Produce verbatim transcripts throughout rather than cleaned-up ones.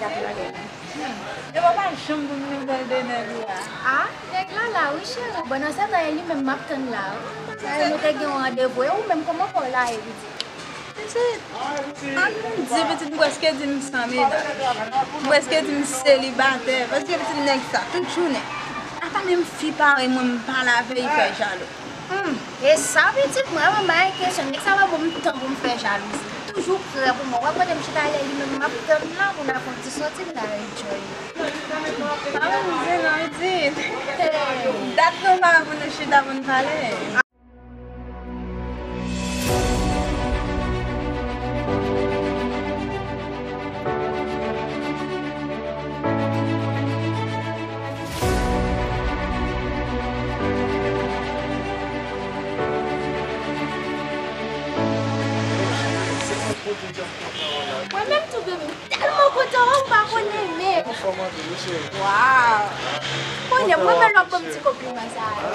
Deja te lage. E pa janm pou nou pral de nèg la. Ah, nèg la la, wi, cheri. Bon, nan sèt an, e li menm m ap tann la, wi. Sa nou te gen yon randevou, e ou menm, kòman kò w la ye, pitit? Pitit, ak m di, pitit, m prèske di m san medam. M prèske di m selibatè, paske, pitit, nèg sa, tout jounen. Ata menm fi parèy mwen, m pale avè l, li fè jalou. Hmm, e sa, pitit, mwen, mwen bay kesyon. Nèg sa pa ban m tan pou m fè jalouzi. Toujou prè pou mwen. W ap mande m chita lè li menm, m ap tann la pou n ap fè yon ti sòti, pou n al enjoy. Pa mizè non, pitit. Dat nou pa pou nou chita pou n pale. Mwen menm tou, baby, m tèlman kontan, ou pa konnen, men. Waw! Konnen, mwen menm, lòt bon ti konpliman sa yo.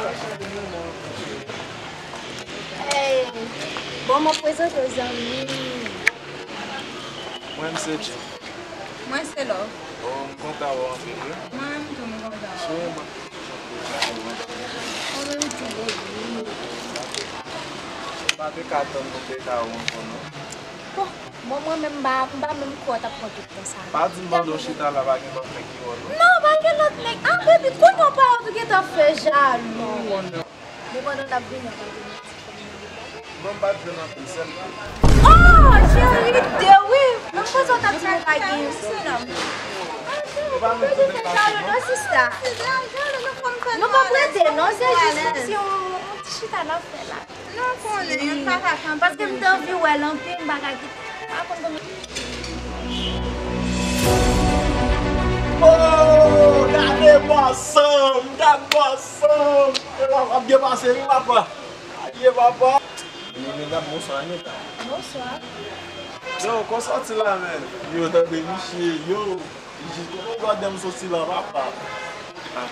Ey, bon, mwen prezante w zanmi. Mwen, m se Jeff. Mwen se Love. Oh, m kontan wè w anpil, wi. Mwen menm tou, m kontan wè w. Cheri, mwen, mwen menm tou, baby. M pa te ka tann pou m te ka wè w ankò, non. Bon, bon, mwen menm, m pa, m pa menm kwè w t ap pran tout tan sa. Pa di m pandan w chita la, pa gen lòt nèg ki wè w, non. Non, pa gen lòt nèg. Ah, baby, kounye a w pa wè w tou gentan fè jalou. Bon, pandan n ap vini, w ap vini. Bon, m pa t jwenn anpil, sèl de. Oh, cheri, de wi. Menm kote w t ap di nou pa gen. Baby, fè jalou non, sista. Nou p ap rete non, se jis yon ti chita n ap fè la. Non, konnen, m pa ka kanpe. Paske m te anvi wè l anpil, m pa ka kite. Pa konn kòman. Oh, gade bòs an m, gad bòs an m. E w ap byen pase wi, papa. Aye, papa. Mesdam, bonswa, mesdam. Bonswa. Yo, kò sòti la, menm? Yo, tande, misye, yo. Jis kote w gade m soti la, papa. Ah.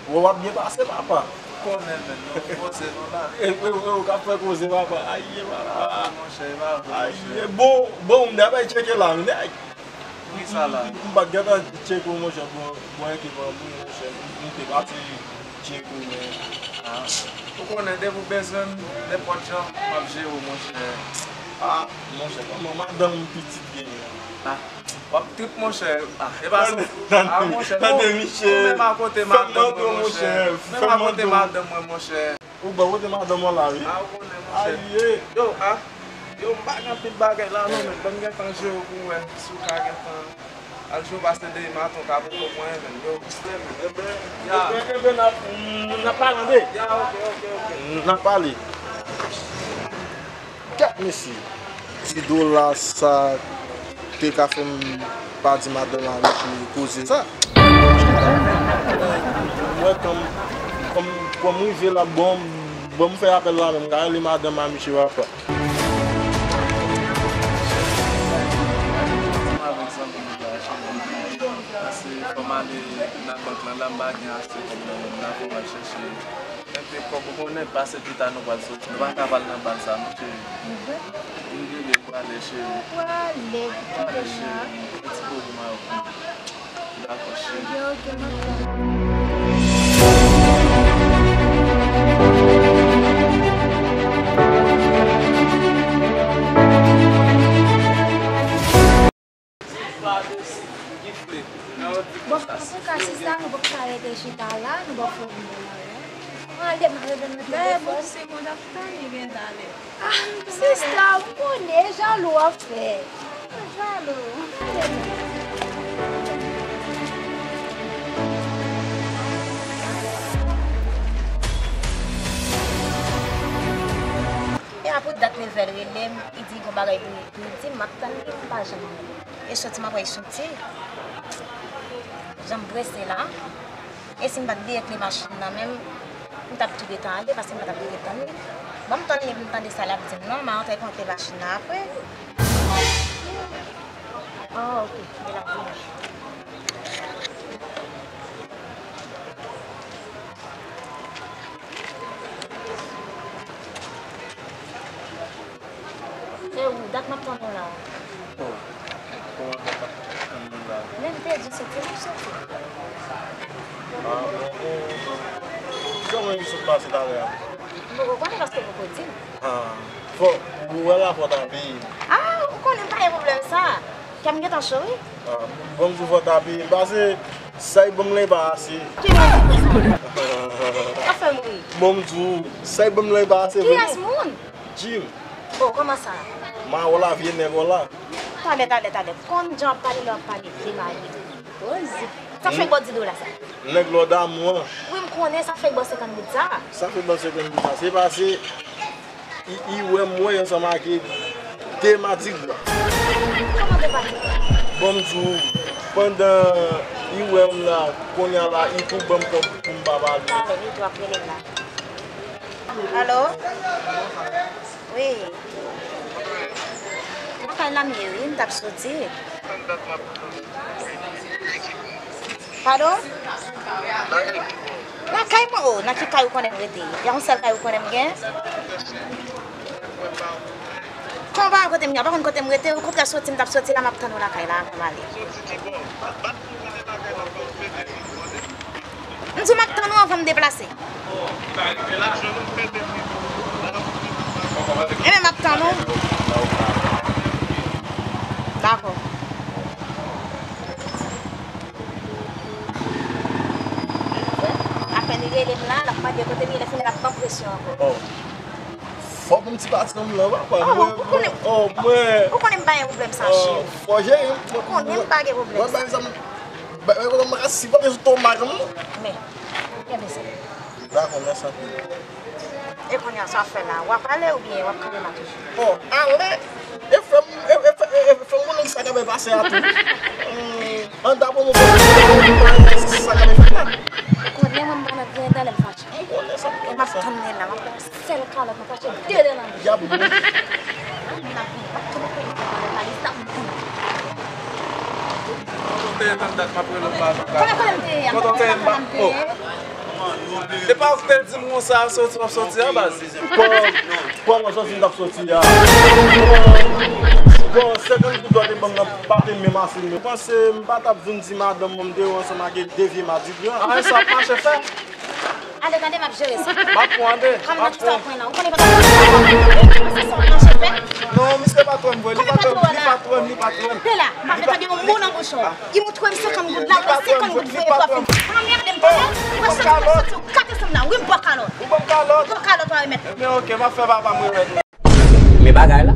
Bon, w ap byen pase, papa. Konnen, menm, non, poze nou la. E, e, e, ou k ap fè koze, papa. Aye, papa. Ah, monchè, e pa vre, monchè. Aye, bon, bon, m dwe bay tcheke la, wi, nèg. Poukisa la? M, m pa t gentan tcheke w, monchè, bon, bon, ekip an, wi, monchè. M, m te pati tcheke w, men, ah. Ou konnen, depi w bezwen m, nenpòt jan, m ap jere w, monchè. Ah, monchè, kòman madanm pitit genyen? Ah. W ap trip, monchè. Ah, e pa sa. Ah, monchè, tande, non. Misye. Ou menm akote madanm mwen, monchè. Menm akote madanm mwen, monchè. Ou bò kote madanm mwen la, wi. Ah, ou konnen, monchè. Aye. Yo, ah. Yo, m pa gen anpil bagay la, non, men ban m gentan jere w pou w wè si w ka gentan al jwe w pase demen maten, w ka pote w mwen, men. Yo, monchè, men. Enben, ya. Enben, enben, n ap, n ap pale, tande. Ya, ok, ok, ok. N ap pale. Kèt mesye, ti dola sa te ka fè m pa di madanm a misye koze sa. Mwen, kòm, kòm, kòm rive la, bon, bon, m fè apèl la menm, m ka rele madanm a misye, papa. Pase fò m ale nan bank lan la, m pa gen ase kòb nan men m la, fò m al chèche. Enpe kòb, ou konnen, pase pita nou pral soti. Nou pa ka pral nan bal sa, non, cheri. Mhm. Vin genbe, m prale, cheri. Ou prale, kite m la. Prale, cheri. Yon ti po pou m avè w. Dakò, cheri. Ok, ok, m ap pran. Bon, antouka, sista, nou p ap ka rete chita la, nou p ap fè moun la, non. Ann ale, m al reponn nan telefòn. Dayè, bon, se moun ap tann li gen talè. Ah, sista, m konnen, jalou w ap fè. Jalou. E apre dat leve l rele m, li di gon bagay pou li. M di, m ap tann li, m pa janm wè l. E soti m ap wè l soti. Jan m prese la. E si m pa t bliye kle machin nan menm, m t ap tou gentan ale, paske m pa t ap vle tann li. Ban m tann li pou m tande sa l ap di m non, m a antre konekte machin nan apre. Ah, ok. Bèl ap vini. Se ou, dat m ap tann ou la. Oh, kòman w ap tann mwen la? Jodi soti, m ap soti. Ah, bon, bon. Kòman li sot pase talè a? M poko konnen paske w poko di m. Ah, fò, ou wè la fò ta peye. Ah, ou konnen m pa gen pwoblèm sa. Kè m gentan cho, wi. Ah, bon, m di fò ta peye. Pase, sa y ban m la, e pa ase. Ki moun? Sa fè m ri. Bon, m di w, sa y ban m la, e pa ase vre, non. Kiyès moun? Jim. Oh, kòman sa? Ma wè la, vye nèg w la. Talè, talè, talè. Konn jan w ap pale lè w ap pale vye mari. Poze. Sa fè bò di do la sa? Nèg lòd amou an. Wi, m konnen sa fè bò senkant goud sa. Sa fè bò senkant goud sa. Se pase, i, i wè m wè ansanm ak de matigri. Kòman de matigri? Bon, m di w, pandan i wè m la, kounye a la, i tou ban m kòb pou m pa pale. Talè, li tou ap rele m la. Alo? Wi. Lakay la m ye, wi, m t ap soti. Padon? Lakay mwen, o, nan ki kay ou konnen m rete? Y a yon sèl kay ou konnen m gen? Kòman w pa wè kote m ye? W pa konn kote m rete? Okontrè, soti m t ap soti la, m ap tann ou lakay la avan m ale. M di w m ap tann ou anvan m deplase. Ebyen, m ap tann ou. Dakò. Apèn li rele m la, l ap mande kote m ye, lè fini l ap ban m presyon ankò. Oh. Fò pou m ti pati nan m lan, papa. Oh, mwen, ou konnen, mwen, oh, mwen, ou konnen m pa gen pwoblèm sa, oh, cheri. Fò jere m. Ou konnen m pa gen pwoblèm sa. Mwen, bay sa m, bay, bay, mwen ka sipòte sou tomak m. Men, kenbe sa. Dakò, mèsi anpil. E kounye a, sa w ap fè la? W ap ale oubyen w ap kanpe la toujou? Oh, ale! E fè m, e, e, e, e fè m konnen ki sa k ap pase a tou. Hmm, an ta pran mwen sa k ap fèt la. Konnen mwen m pa nan gen talè m fache. M konnen sa, m konnen sa. E m ap tann li la, m ap pran yon sèl kalòt, m ap fache de de nan bouch. Y ap bon. M ap vin, m ap tann li la, li sa m tann. Kote w te ye tann dat m ap rele w pa. Kote, kote m te ye a? Kote w te ye m pa? Oh. E pa ou ki te di m konsa, soti w ap soti a, baz? Bon, bon, mwen soti m t ap soti a. Bon, senkant goud ou te ban m nan pa te menm ase, men. Ou panse m pa t ap vin di madanm mwen m te wè ansanm ak de vye matigri an? Ah, sa ap mache fè. Ale, tande, m ap jere sa. M ap pran de. Kòm nan ki sa w pran nan? Ou konnen pa t ap pran nan. Ou panse sa w mache fè? Non, misye pa twò m vre. Li pa twò m, li pa twò m, li pa twò m. Kanpe la, m ap tande yon mo nan bouch ou. Li montre m senkant goud la, ou pran senkant goud voye twa fini. Anmède m, tande. Ou wè soti, soti, ou kate sanm nan, wi, m ba w kalòt. Ou ban m kalòt? Ou ban m kalòt, w a remèt. Ebyen, oke, m ap fè papa m remèt ou. Men bagay la.